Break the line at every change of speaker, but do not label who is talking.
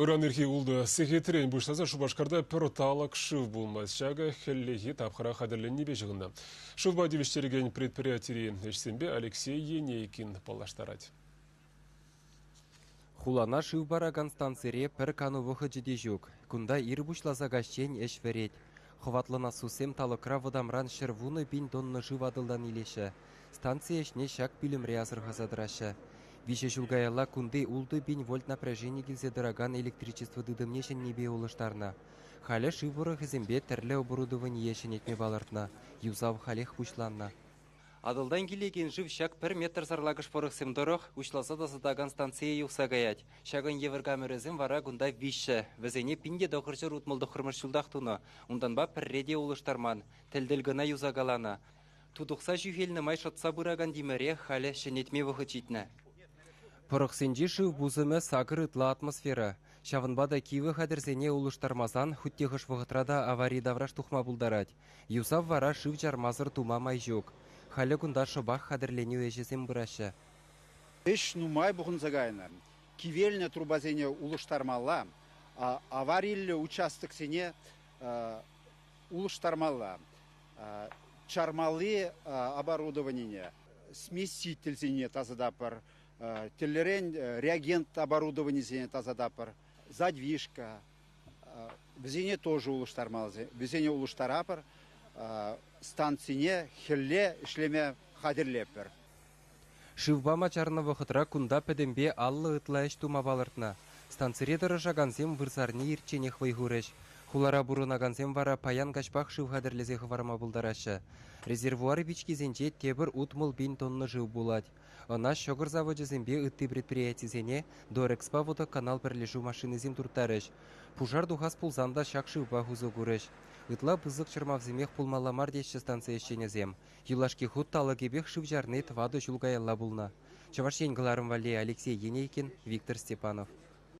Ыран ирхи ултӑ сехетрен пуҫласа Шупашкарта пӗр талӑк шыв пулмасть. Ҫакӑ хӗллехи тапхӑра хатӗрленнипе ҫыхӑннӑ. Шывпа тивӗҫтерекен предприятири ӗҫсемпе Алексей Енейкин паллаштарать.
Хулана шыв паракан станцире пӗр кану вӑхӑчӗ те ҫук. Кунта ир пуҫласа каҫчен ӗҫ вӗрет. Хӑватлӑ насуссем талӑкра вӑтамран 110 пин тонна шыв Атӑлтан илеҫҫӗ. Станци ӗҫне ҫак пӳлӗмре асӑрхаса тӑраҫҫӗ. Виҫӗ ҫул каялла кунти 6 пин вольт напряжени килсе тӑракан электричество тытӑмне ҫӗннипе улӑштарнӑ. Халӗ шыв пӑрӑхӗсемпе тӗрлӗ оборудование ҫӗнетме палӑртнӑ. Юсав халех пуҫланнӑ. Атӑлтан килекен шыв ҫак пӗр метр сарлакӑш пӑрӑхсем тӑрӑх уҫласа тасатакан станцие юхса каять. Ҫакӑн евӗр камерӑсем вара кунта виҫҫӗ. Вӗсене 1969 ҫултах тунӑ. Унтанпа пӗрре те улӑштарман. Тӗл-тӗл кӑна юсакаланӑ. Тутӑхса ҫӳхелнӗ май шӑтса пыракан тимӗре халӗ ҫӗнетме вӑхӑт ҫитнӗ. Пӑрӑхсенчи шыв пусӑмӗ сакӑр ытла атмосфера. Ҫавӑнпа та кивӗ хатӗрсене улӑштармасан хуть те хӑш вӑхӑтра та авари тавраш тухма пултарать. Юсав вара шыв чармасӑр тума май ҫук. Халӗ кунта шӑпах хатӗрленӳ ӗҫӗсем пыраҫҫӗ.
Ӗҫ нумай пухӑнса кайнӑ. Кивелнӗ трубасене улӑштармалла, авариллӗ участоксене улӑштармалла, чармалли оборудованине, смесительсене тасататпӑр, тӗрлӗрен реагент оборудованисене тасататпӑр, задвижка, вӗсене тоже улӑштармалла, вӗсене улӑштаратпӑр, станцине хӗлле ӗҫлеме хатӗрлетпӗр.
Шыв пама чарнӑ вӑхӑтра кунта пӗтӗмпе 50 ытла ӗҫ тума палӑртнӑ. Станцире тӑрӑшакансем вырсарни ирчченех вӑй хурӗҫ. Хулара пурӑнакансем вара паян каҫпах шыв хатӗрлесе хӑварма пултараҫҫӗ. Резервуар пичкисенче тепӗр 60 пин тонна шыв пулать. Ӑна ҫӑкӑр завочӗсемпе ытти предприятисене Дорекспа Водоканал пӗрлешӳ машинисем турттарӗҫ. Пушар тухас пулсан та ҫак шывпах усӑ курӗҫ. Ытла пысӑк чӑрмавсемех пулмалла мар теҫҫӗ станци ӗҫченӗсем. Юлашки хут талӑкӗпех шыв чарни 4 ҫул каялла пулнӑ. Чӑваш Ен кӑларӑм валли Алексей Енейкин, Виктор Степанов.